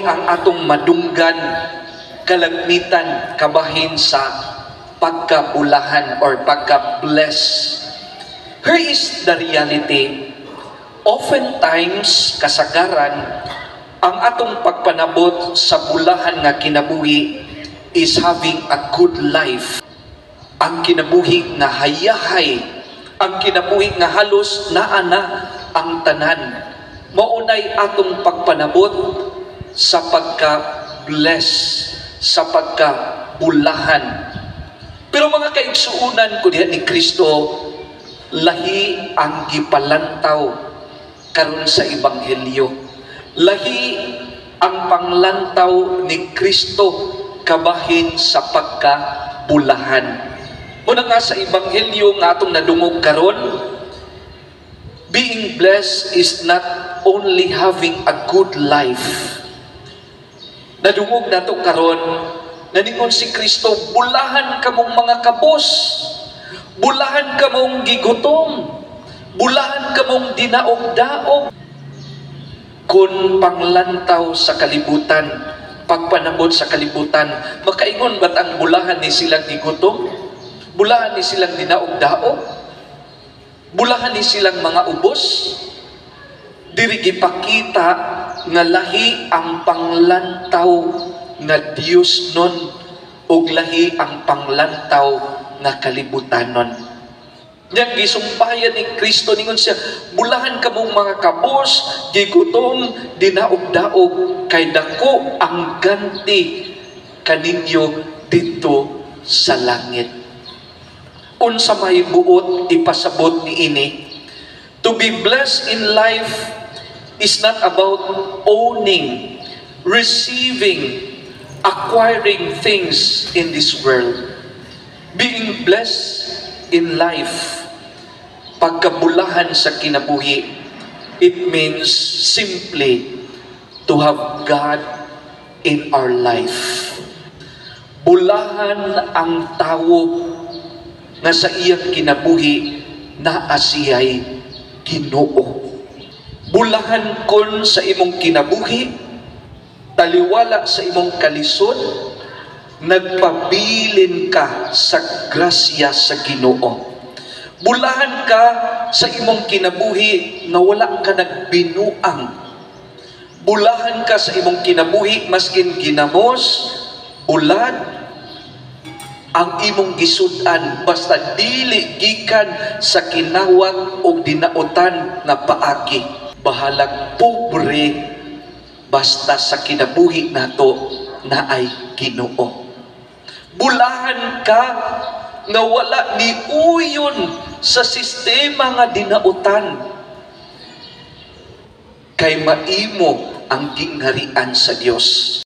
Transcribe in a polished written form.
Ang atong madunggan kalagmitan kabahin sa pagkabulahan or pagka-bless. Here is the reality. Oftentimes, kasagaran, ang atong pagpanabot sa bulahan nga kinabuhi is having a good life. Ang kinabuhi nga hayahay, ang kinabuhi nga halos naa na ang tanan. Maunay atong pagpanabot sa pagka-bless, sa pagka-bulahan. Pero mga kaigsuunan ko diha ni Kristo, lahi ang gipalantaw karon sa Ebanghelyo. Lahi ang panglantaw ni Kristo kabahin sa pagkabulahan. Muna nga sa Ebanghelyo nga atong nadungog karon, being blessed is not only having a good life. Nadungog nato karon, naningon si Kristo, "Bulahan kamong mga kabos, bulahan kamong gigutom, bulahan kamong dinaog-daog." Kung panglantaw sa kalibutan, pagpanabot sa kalibutan, makaingon ba't ang bulahan ni silang gigutom? Bulahan ni silang dinaog-daog? Bulahan ni silang mga ubos? Diri gipakita nga lahi ang panglantaw nga Dios nun ug lahi ang panglantaw nga kalibutanon. Yang gisumpayan ni Kristo, ningon siya, "Bulahan kamong mga kabos, gigutom, dinaog-daog, kay dako ang ganti kaninyo didto sa langit." Unsa may buot ipasabot ni ini? To be blessed in life is not about owning, receiving, acquiring things in this world. Being blessed in life, pagkabulahan sa kinabuhi, it means simply to have God in our life. Bulahan ang tawo nga sa iyang kinabuhi naa siya'y Ginoo. Bulahan kon sa imong kinabuhi, taliwala sa imong kalisod, nagpabilin ka sa grasya sa Ginoo. Bulahan ka sa imong kinabuhi nga wala ka nagbinuang. Bulahan ka sa imong kinabuhi maskin ginamos, ulad, ang imong gisud-an basta dili gikan sa kinawat o dinautan nga paagi. Bahalag pobre, basta sa kinabuhi nato naay Ginoo. Bulahan ka nga wala ni uyon sa sistema nga dinautan kay maimo ang gingharian sa Dios.